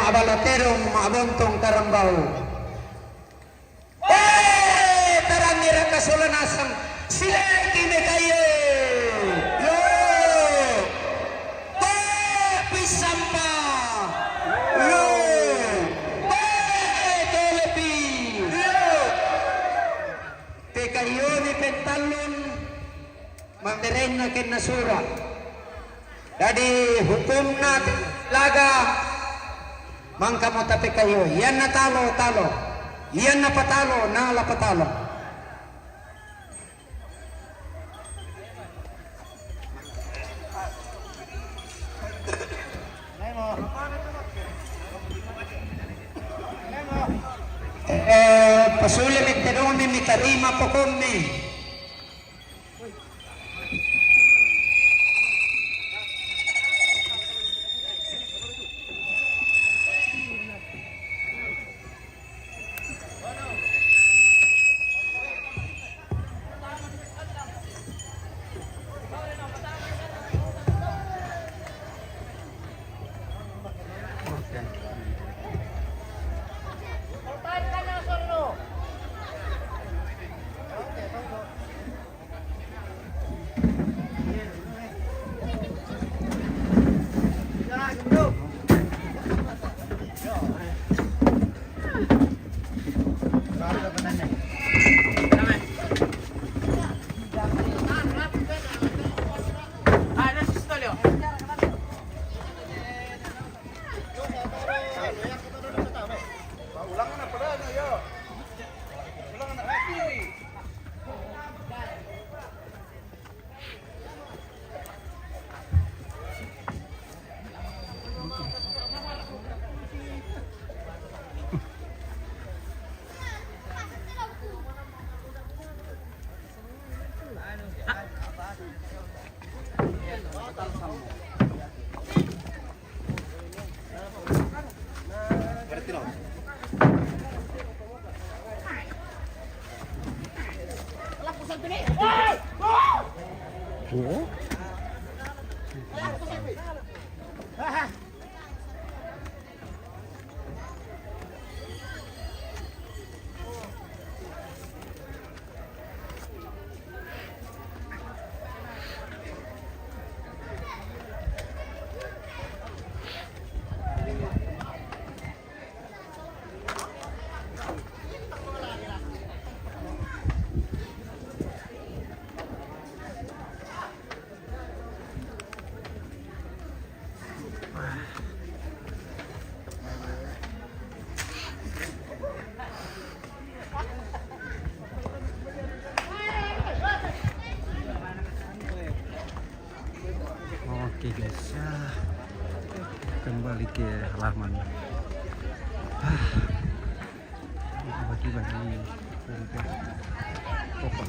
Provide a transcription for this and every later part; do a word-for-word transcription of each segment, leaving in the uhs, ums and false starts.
Abalaterong, Mabontong, Karambau. Eh, tarangi raka sola nasang. Sileki me kayo. Yo. Pe pisampa. Yo. Pe tolepi. Yo. Pe kayo ni pentallun. Mamberenna kenna sura. Jadi hukumna laga mangkamo tapekayo. Iyanna talo, talo. Iyanna patalo, nala patalo. Eh, pasule mi tedong mi, mi tarima pokommi. Oke guys, ya, kembali ke halaman. Ah, bagi-bagi rumput. Opa.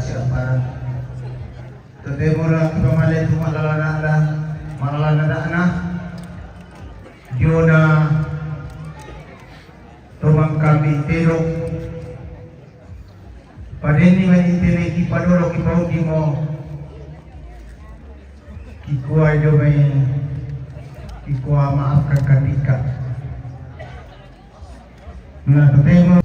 Siapa? Totemo la kipamale tu malala nada, malala nada na. Diona tomang kami tero. Padeni mai tene ki padolo ki paudi mo. Kikua jo mai, kikua maafkan kandika. Na totemo.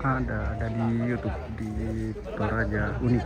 Ada, ada di YouTube, di Toraja Unik.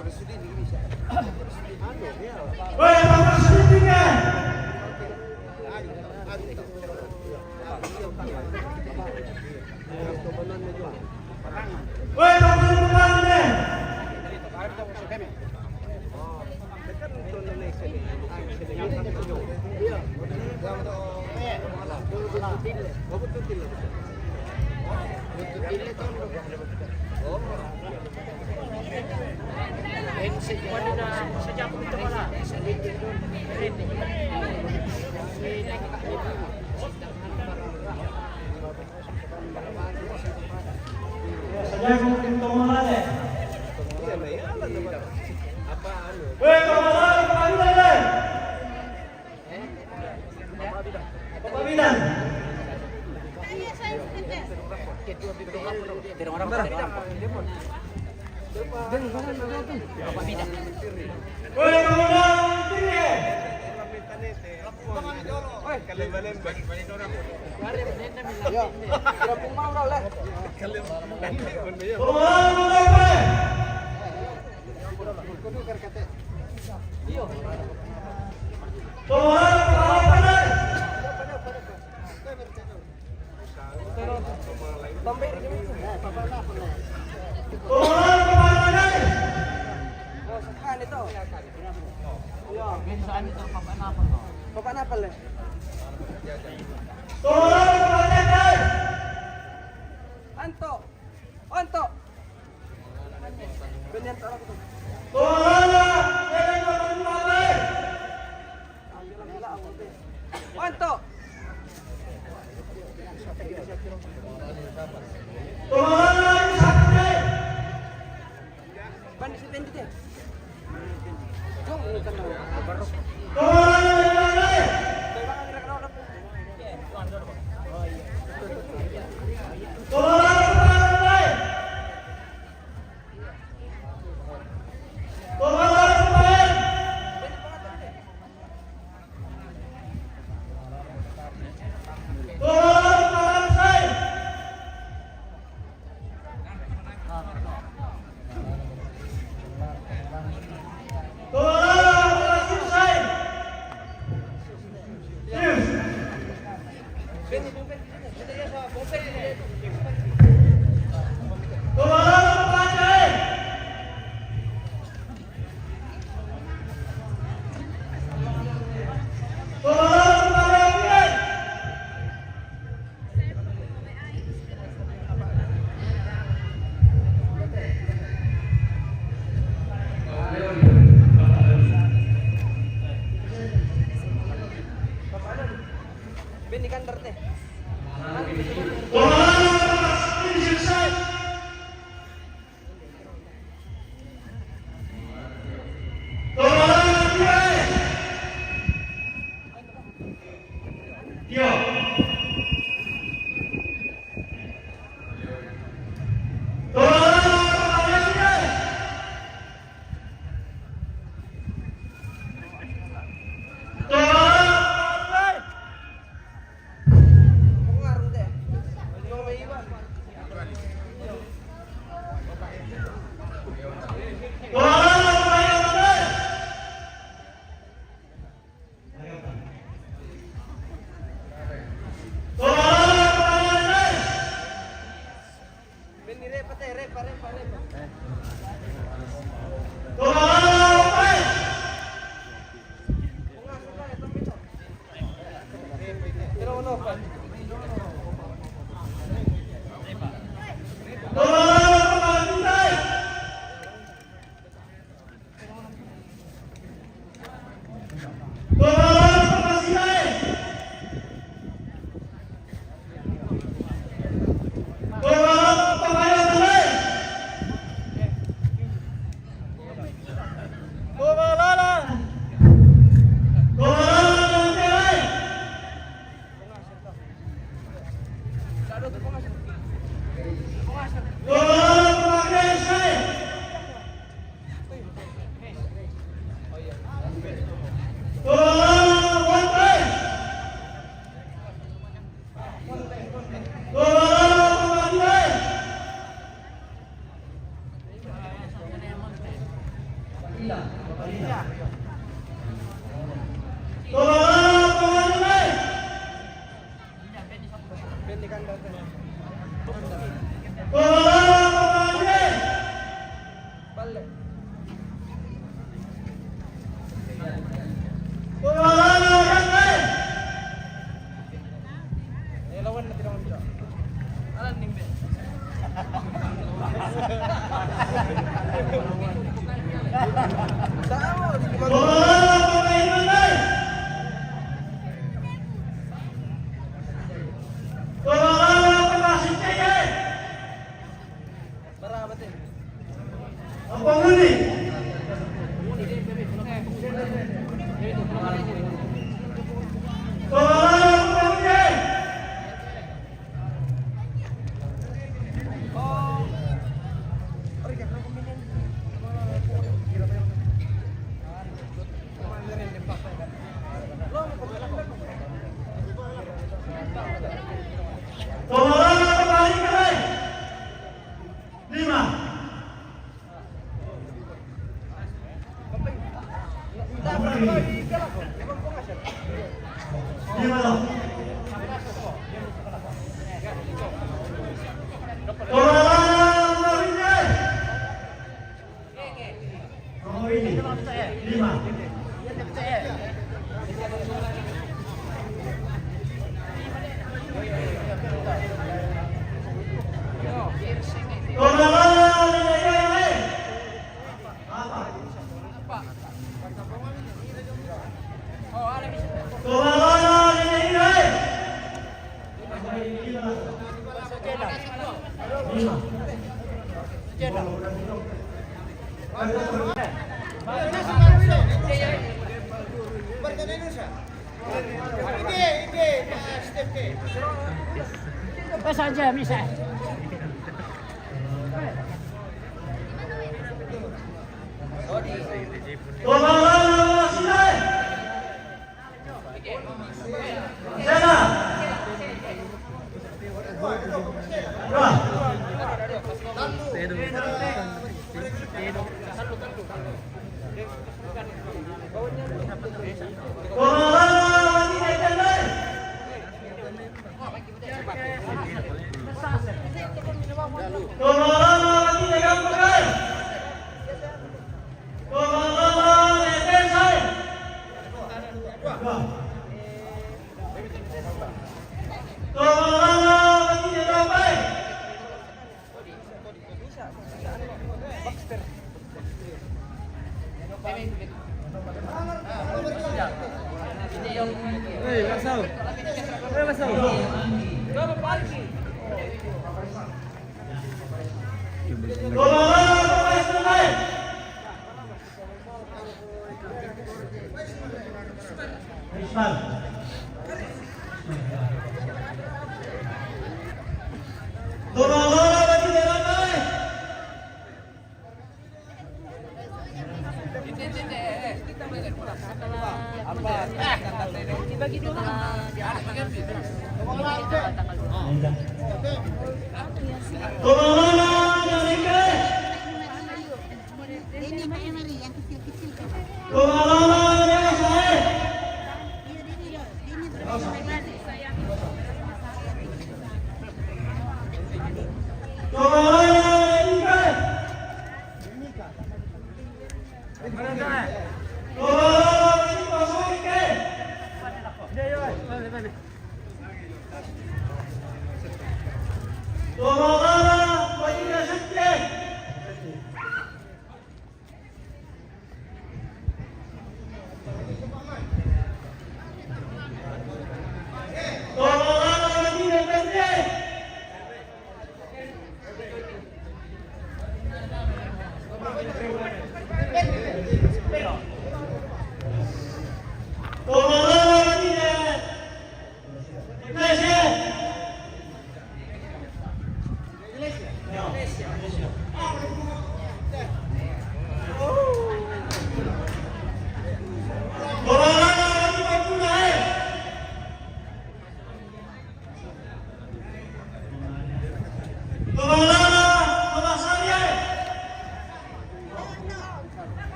Woi, Bapak Sudin, ya. Woi, Bapak Sudin, ya. Weh, Tomorani, Tomorani. Pamaminan. Woi, Tomorani, Tomorani. Papan apel ya? Anto. Anto. Ganyan talaga to. Anto. Ban si Bendite. Tomarana kembali ke lima. Lima. Tomarana kembali ke Apa saja bisa.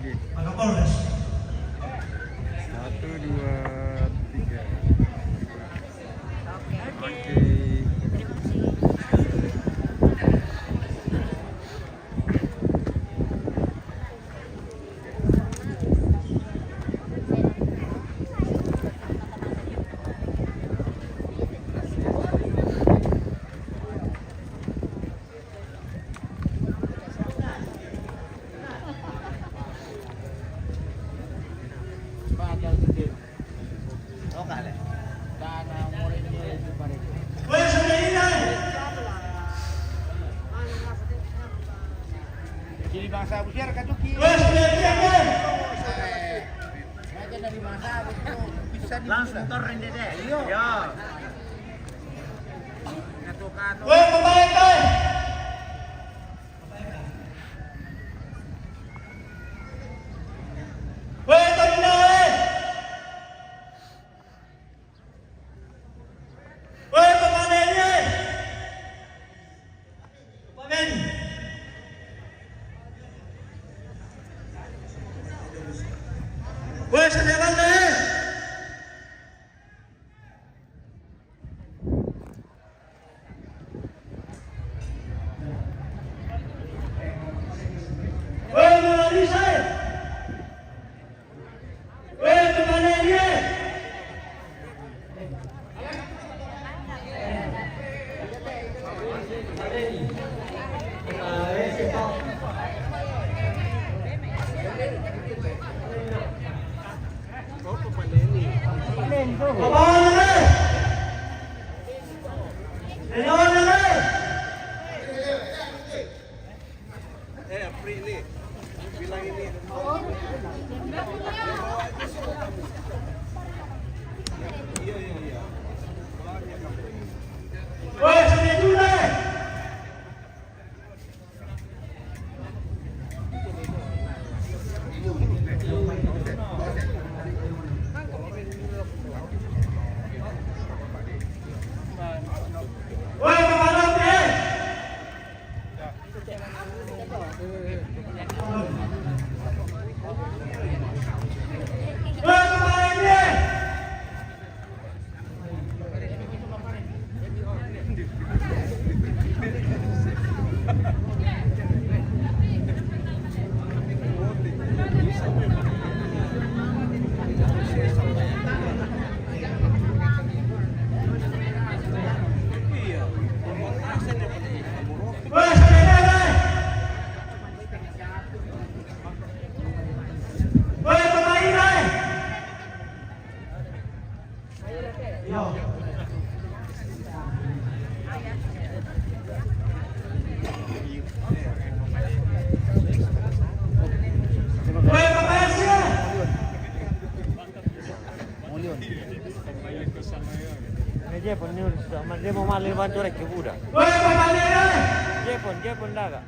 Pak Kapolres. Satu, dua, tiga. Oke. Sini bangsa Busiar katuki. Wes, dia, dia, dia. Saya dari mana? Bisa di Langsung turun deh, deh. Iya. Ya. Kato-kato. Wes, pemain, wes. Wes, Torino, wes. Woi, pemanen, ye. Pemanen. Woi, senewan, ye. Woi, Mona Lisa, ye. Eh, Apri nih. Bilang ini. Iya, iya, iya. Woi, sini dulu, eh. Woi, Bapak Roti, eh. Jepon ni, ma Jepon male bantu rek buda. Jepon, Jepon daga.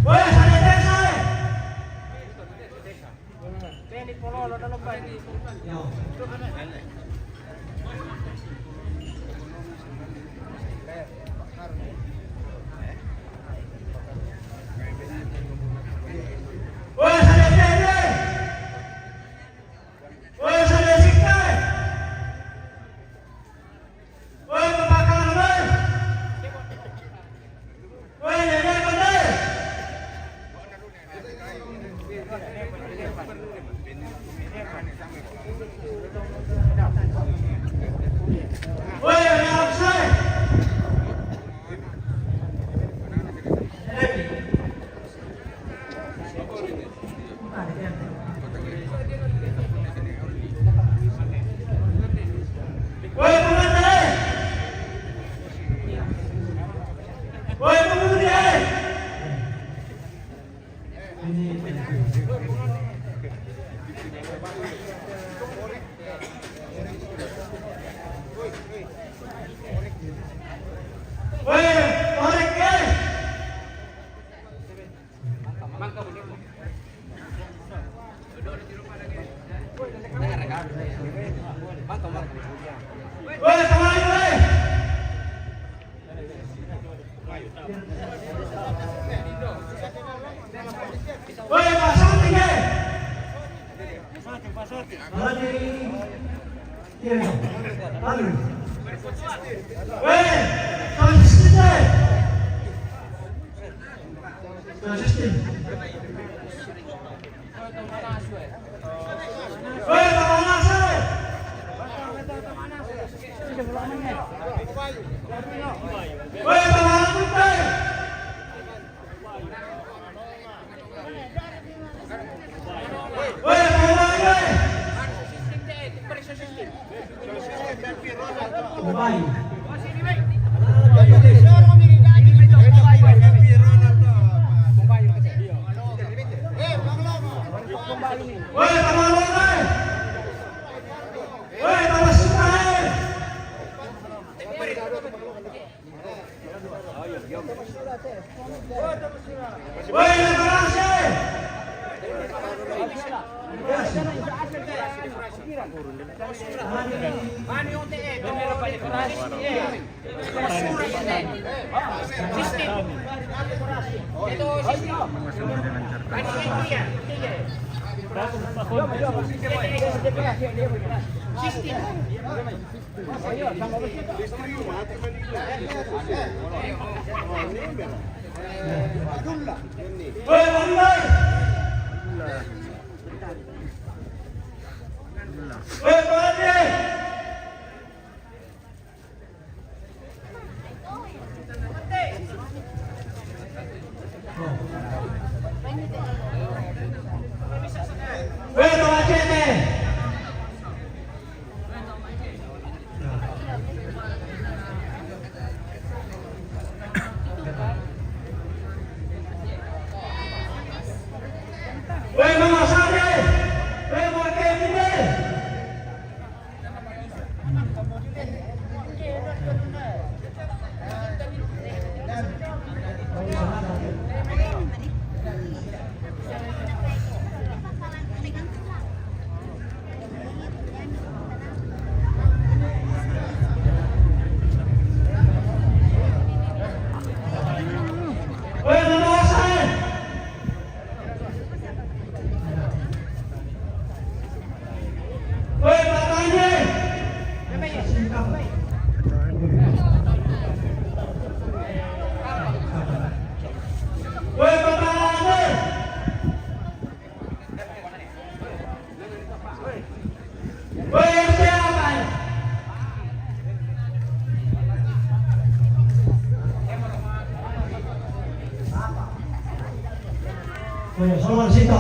Woi, sale desa, eh. Woi, sale desa, eh. Woi, sale desa, eh. Woi, papakang, woi. Woi, nenek, woi. Woi, nenek, woi. Woi, pasang tinggi. Pasang tinggi. Iya, iya. Lalu. Weh, konsisten. Konsisten. Weh, Bang Anas, eh. Weh, Bang Anas, eh. Oye, solo necesito.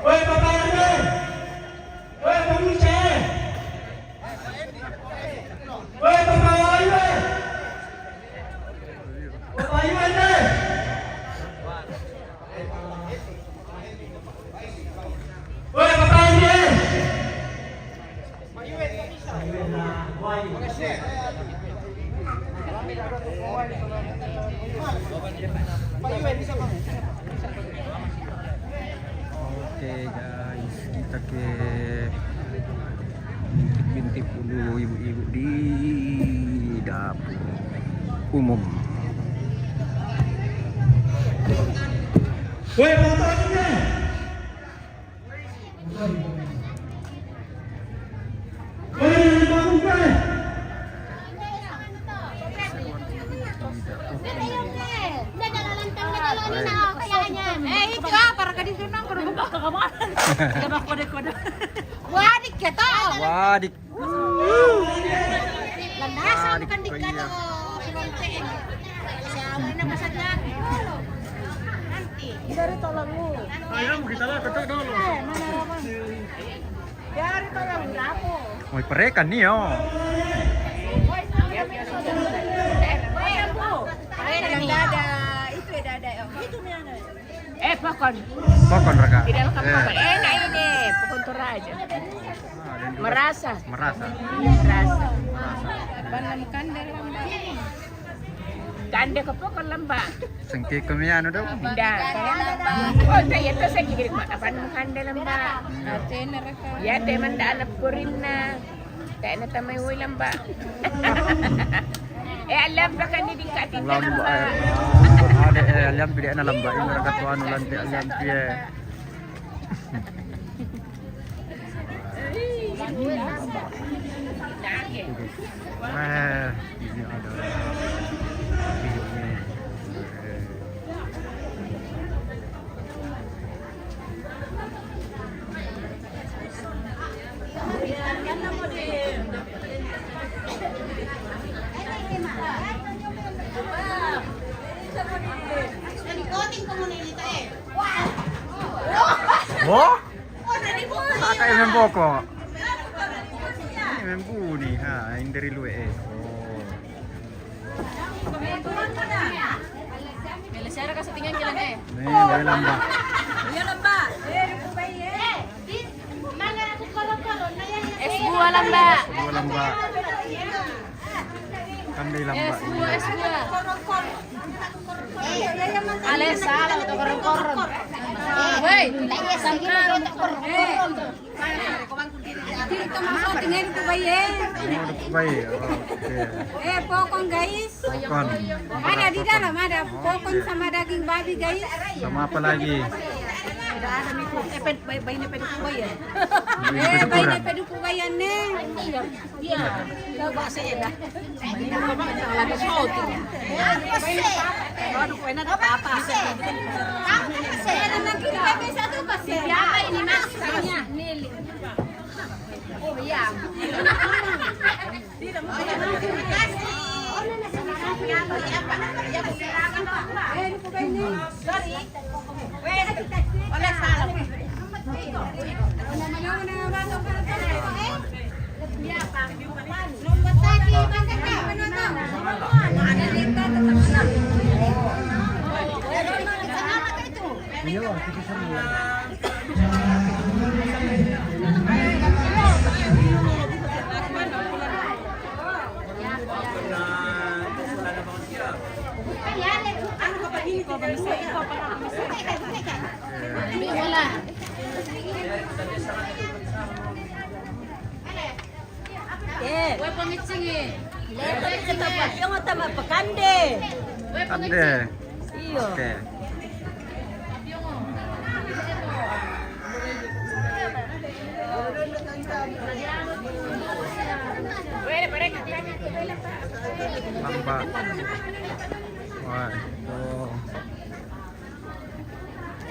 Oye, papá, oye. Oye, papá, oye. Papá, oye. Oye, papá, oye. Ibu-ibu di dapur umum. Woi, motor ini. Woi, yang bangun, woi. Eh, itu apa? Raka di sana, kalau buka ke kamar. Dia bak kode-kode. Wadik, kata. Wadik. Landasan bukan dikata. Siapa ini masa jago? Nanti. Dari tolongmu. Ayam kita lah, ketuk dulu. Eh, mana Ramang? Dari tolong berapa? Woi, perekan nih, yo. Itu ada, ada. Itu ada, ada. Itu mana? Eh, pokon. Pokon, Raka. Tidak makan pokon. Enak ini, pokon Toraja. Ah, dan juga merasa. Merasa. Merasa. Merasa. Kande ke pokon lamba. Sengke kemian udah. Nda. Oh, saya itu saya kira mak kapan kande lamba. Ya, teman dah anak purinna. Tena tamai woi lamba. Eh, alamba kan ni dingka tita lamba. Ada, eh, alamba dia na lamba. Ini mereka tuan lantai alamba ya. Wah, ini ada. Oh? Kakak yang memboko. Ini membuni, ha, yang dari luar, eh. Oh. Bela siara ka settingan jalan, eh. Nih, dari lamba. Iya, lamba. Es buah lamba. Es buah lamba. Kan dari lamba. Es buah, es buah. Ale salah, to koron-koron. Woi, sampai. Eh. Kita mau syuting ini tuh, Bay, eh. Oh, udah, Bay. Oh, oke. Eh, pokon, guys. Pokon. Ada di dalam, ada pokon sama daging babi, guys. Sama apa lagi? Tidak ada, Miku. Eh, pen-, Bay, Bay, ini peduku, Bay, ya? Eh, Bay, ini peduku, Bay, ya, nih. Iya. Coba saya dah. Lagi syuting. Waduh, enak apa-apa. Saya nanti di P P satu kasih. Siapa ini, Mas? Saya, Nili. Oh, iya. Sorry. Oleh salah. Eh. Woi, pemicing, eh. Leto kita papiong atau apa kande? Kande. Iyo. Oke. Lamba. Wah, oh.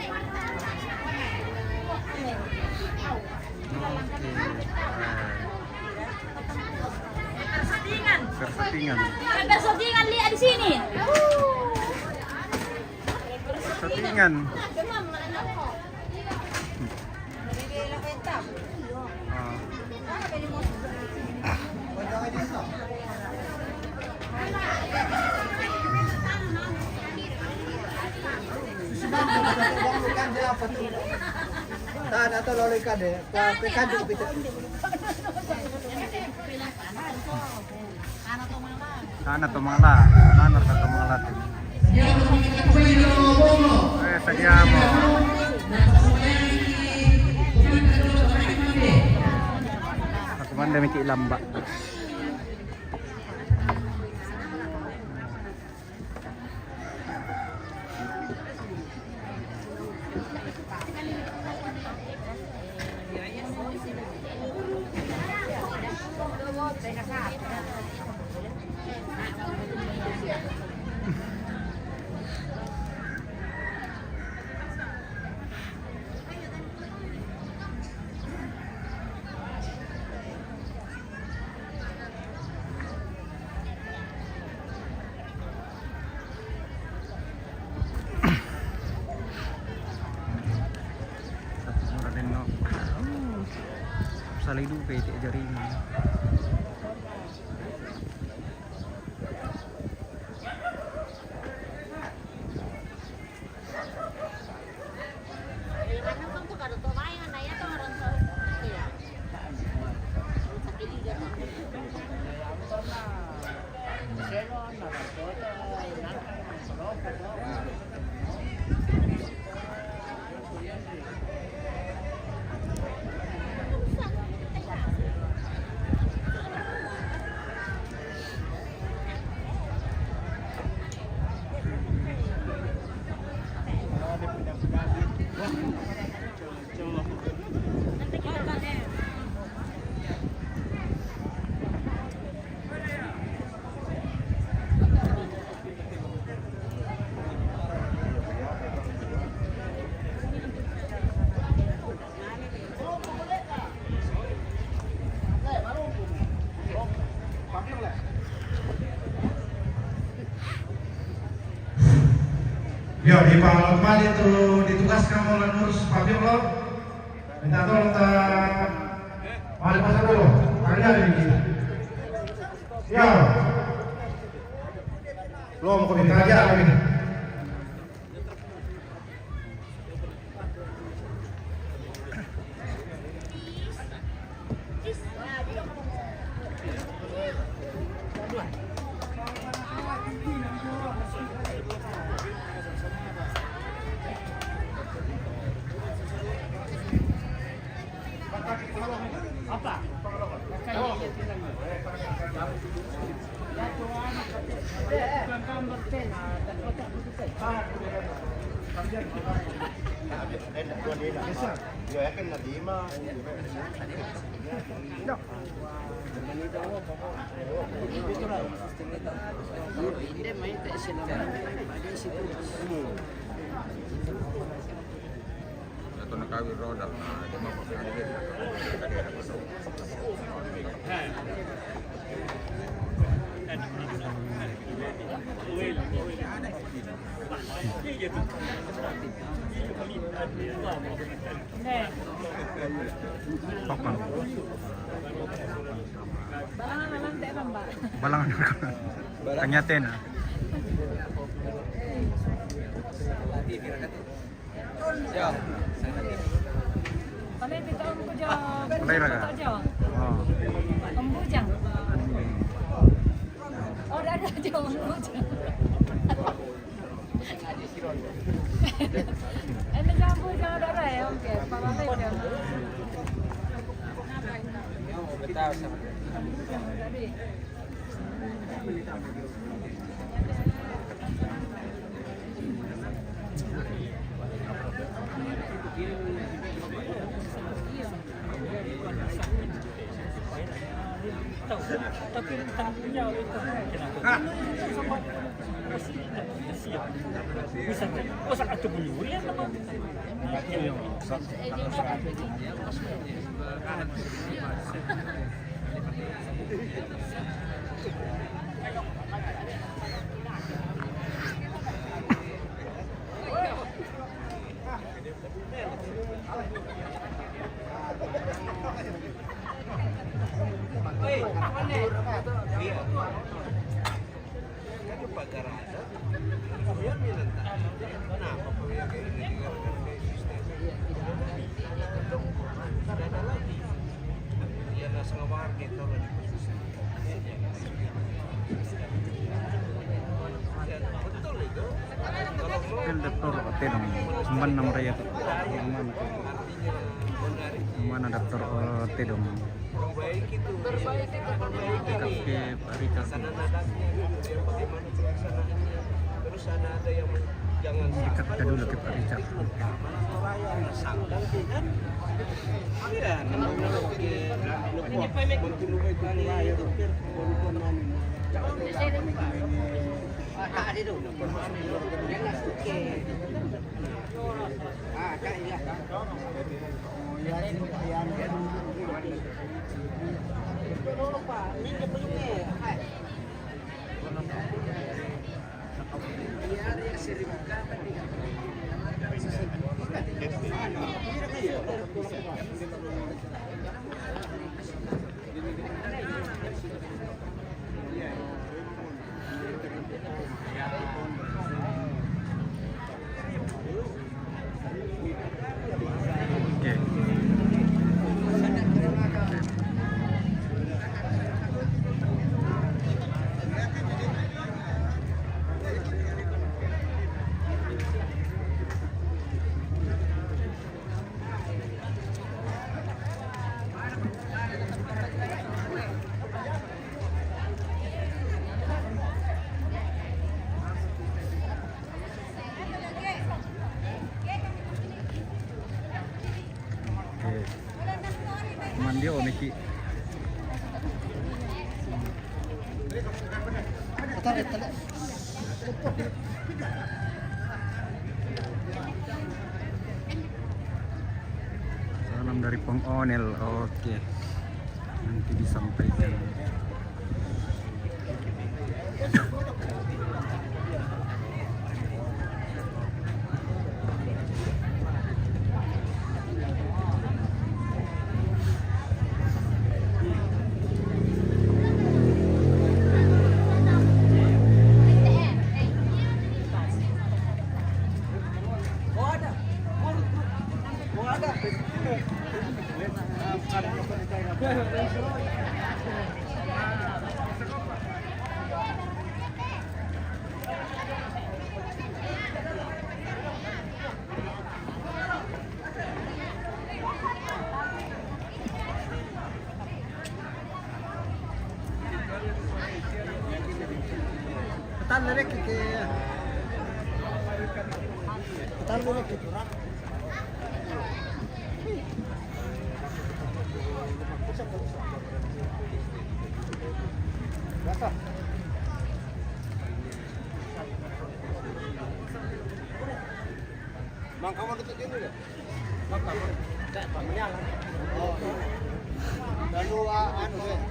Oke. Persatingan. Persatingan. Persatingan, lihat di sini. Persatingan. Ah. Tana to lolo kade, ka pe kade ko pito. Tana to mala, tana to mala tu. Eh, sagiamo. Aku Pandai mikir lambat. Salidu pe te jari ni. Yo, di Pak Lukman itu ditugaskan oleh Nurus Pak Firman. Minta tolong ta balik pasar dulu. Ada di sini. Ya. Belum kok minta aja ini. Atau nak kawin roda, nah, dia mau pakai adik dia. Papan. Balangan nanti, Mbak. Balangan. Tanya Tena. Pale pito Om Bujang. Pale raga. Oh. Om Bujang. Oh, ada aja Om Bujang. Ini Om Bujang ada ya, oke. Pale ya. Betul sama. Tapi tanggung jawab itu. Bisa. Oh, sangat tuh. Hotel Doktor Otedong, Emban Namraya. Mana Doktor Otedong? Perbaiki itu. Perbaiki itu, perbaiki. Kita ke Pak Richard. Sana nadanya, kemudian bagaimana pelaksanaannya. Terus sana ada yang jangan sampai kita dulu ke Pak Richard. Iya, namanya oke. Ini payment. Ah, tak ada tu. Jangan oke. Ah, tak ada. Oke. Mandi, oh, Miki. Salam dari Pong Onel. Oke. Nanti disampaikan. Tal vez que, que, tal vez que Mang, kamu duduk sini deh. Mang, kamu. Cak, Pak Menyan. Oh, iya. Lalu, ah, anu, eh.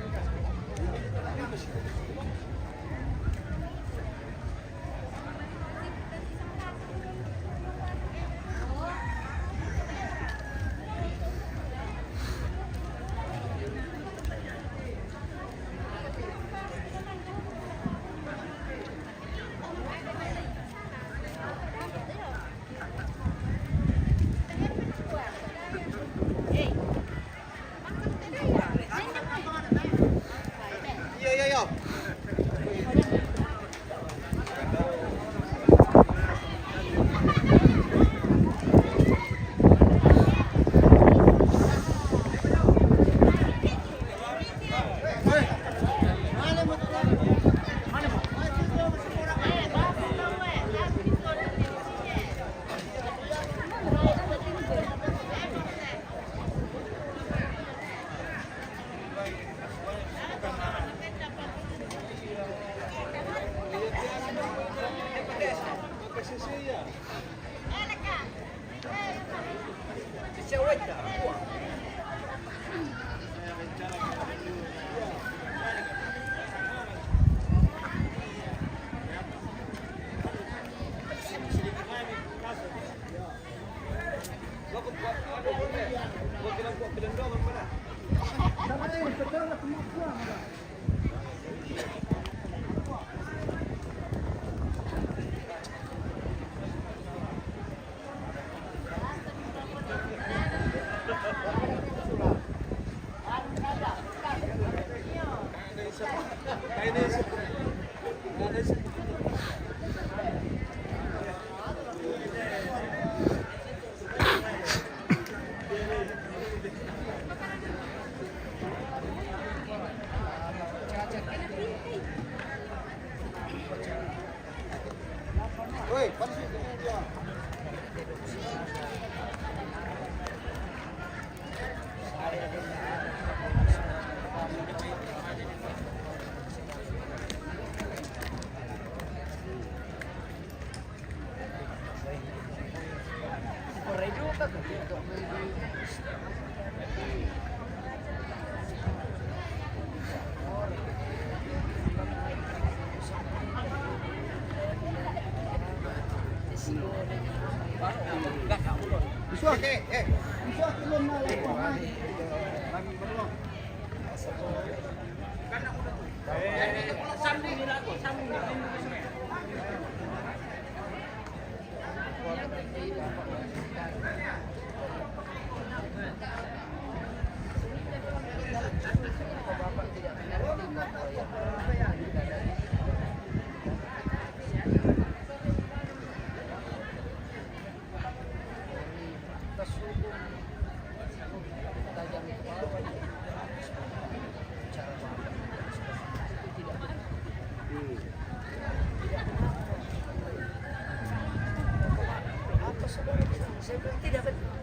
Apa saudara bilang? Saya bilang tidak betul.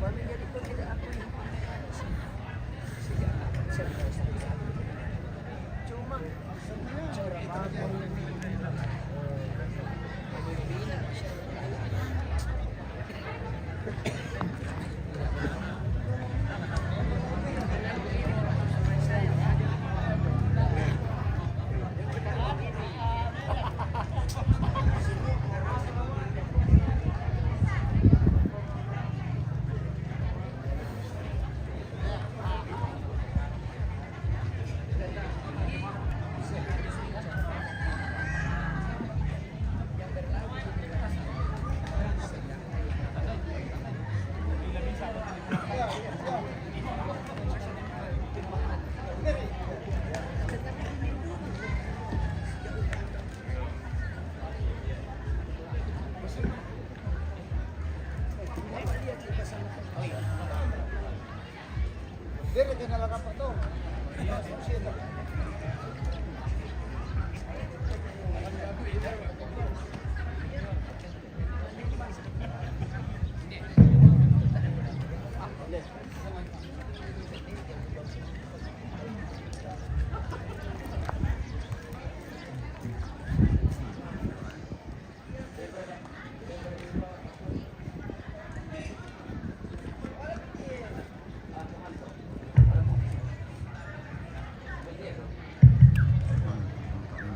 Kami jadi pun tidak akui. Sejak kapan saya bilang saya tidak akui? Cuma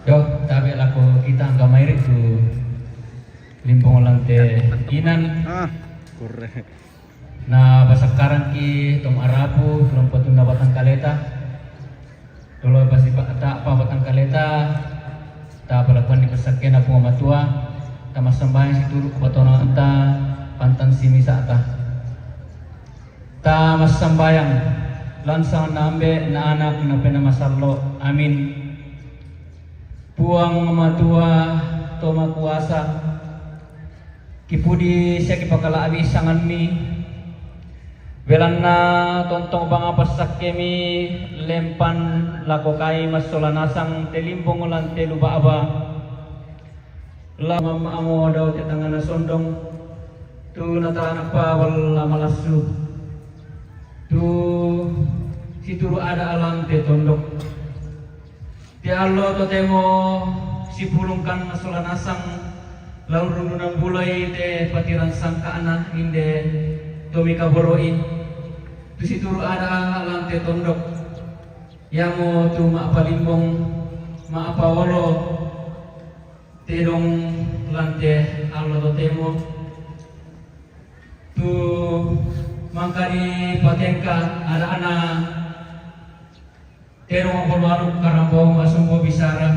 Yo, tabe' lako kita angka mairi' tu limbong lante inan. Ah, kurre. Na pasakkaranki to ma'rapu, tu lampatunna batang kaleta. Tolo pasi pa-, ta pa batang kaleta, ta palakuanni passakkena Puang Matua, ta massambayang situru' patonanta pantang simisa'ta. Ta massambayang, lan sanganna Ambe', na Anak, na Penaa Masallo'. Amin. Puang Matua, To Makuasa, kipudi sia kipakala'bi sanganni, belanna tontong banga passakkemi lempan lako kami massola nasang te limbong lan te lu ba'ba. La mamma'mo dao te tangngana sondong, tu natanappa wella malassu, tu situru' ada' lan te tondok. Te allo totemo sipulungkan sola nasang lao rundunan buloi te patirang sangka'na inde to mikaboro'i, tu situru' ada' lan te tondok. Iamo tu ma'palimbong, ma'paolo, tedong lan te allo totemo, tu mangka dipatengka ada'na tedong olo alu karambau masombo bisara,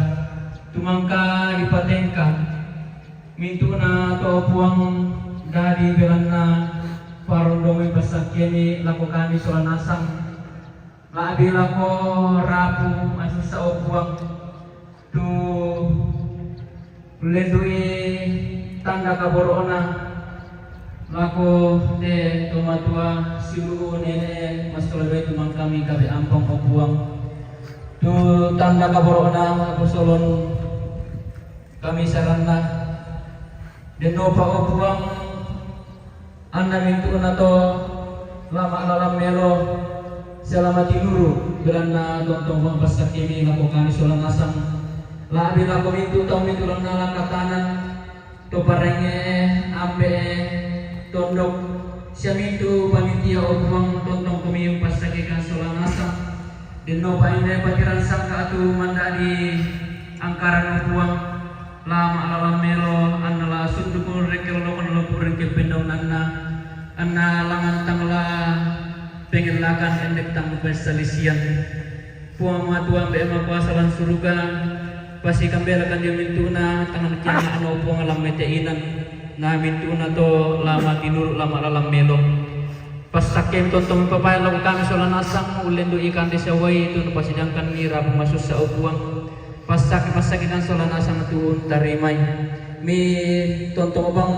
tu mangka dipatengka mintu'na to Puang, dadi belanna parondongi passakkemi lako kami sola nasang. La'bi lako rapu masussa, o Puang, tu lendu'i tanda kaboro'na lako te tomatua siulu'u nene' massola doi tu mangkami kabe ampang, o Puang, tu tanda kaboro'na lako solon kami saranna. Dennopa, o Puang, anna mintu'na to la ma'lalang melo sia la matinuru', belanna tontong mapassakkemi lako kami sola nasang. La'bi lako mintu' tau mintu' lannala katanan, to parengnge, ambe'e, tondok, sia mintu' panitia, o Puang, tontong komi umpassakkekang sola nasang. Dennopa inne patirang sangka tu mandadi angkarang, o Puang. Lama' lalang melo, anna la sundukun rengkel lokon lopu rengkel pendaunanna, anna la mantang la pengellakan endek tang perselisihan. Puang Matua Ambe' Makuasa lan suruga, pasikambelakan dio mintu'na tangan kiana'no Puang lam mete inan, na mintu'na to la matinuru' lama' lalang melo. Passakke tontong papae lako kami sola nasang ullendu'i kande siawai tu napasidangkanni rapu masussa, o Puang. Passakke, passakke kan sola nasang tu untarimai. Mi tontong bang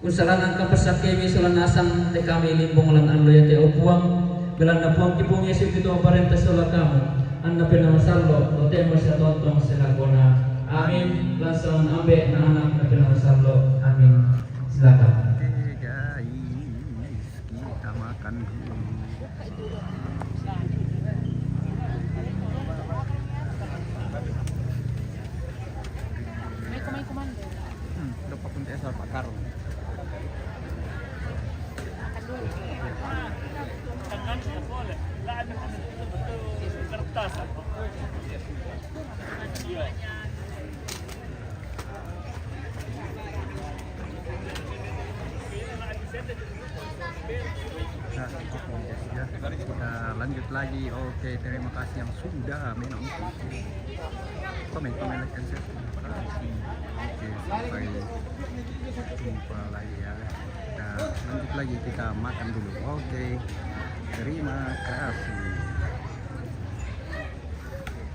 unsalangan ka passakkemi sola nasang te kami limbong lan allo iate, o Puang. Belanna Puang ki Puang Yesu kitu parenta sola kamu. Anna Penaa Masallo, totemo sia tontong selakona. Amin. Lan sola Ambe' na Anak na Penaa Masallo. Amin. Silakan. Kita makan dulu. Hmm, lupa kunci asal Pak Karung. Kertas. Nah, oke, ya. Kita lanjut lagi. Oke, terima kasih yang sudah menonton. Komen, komen, like, and share. Oke, sampai jumpa lagi ya. Kita lanjut lagi, kita makan dulu. Oke. Terima kasih.